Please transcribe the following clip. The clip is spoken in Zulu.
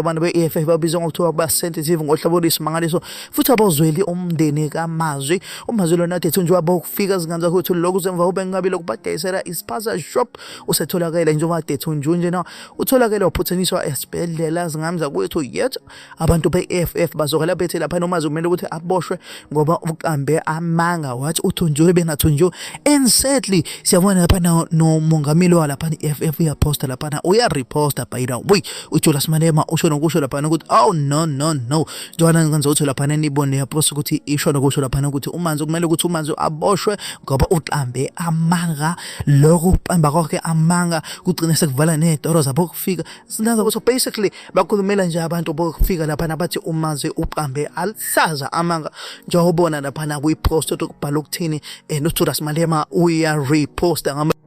Abantu be-EFF babizwa ngokuthiwa ba-sensitive ngohlobo oluyisimangaliso futhi abawuzweli umndeni kaMazwi. UMazwi lona kade ethunjiwe abokufika zinganza ukuthi lokhu zemva kube nqabile ukubadayisela ispaza shop. Usetholakele njengoba kade ethunjiwe njena, utholakele waphuthunyiswa esibhedlela zingamza kwethu. Yet abantu be-EFF bazokala bethi lapha noMazwi kumele ukuthi aboshwe ngoba uqambe amanga, wathi uthunjiwe bengathunjiwe. And sadly siyabona lapha nomongameli walapha i-EFF uyaphosta laphana, uyareposta by the way, uJulius Malema usho nokusho laphana ukuthi oh no no no, njengoba ngenza laphana nibone yaposta ukuthi isho nokusho laphana ukuthi uManzi kumele ukuthi uManzi aboshwe ngoba uqambe amanga. Lokho kuqamba kwakhe amanga kugcine sekuvala nezitoro zabo kufika sinazo. So basically bakhulumela nje abantu bokufika laphana, bathi uMazwi uqambe alihlaza amanga, njengobona laphana kwi-post okubhala ukuthini, and uJulius Malema uya-reposta.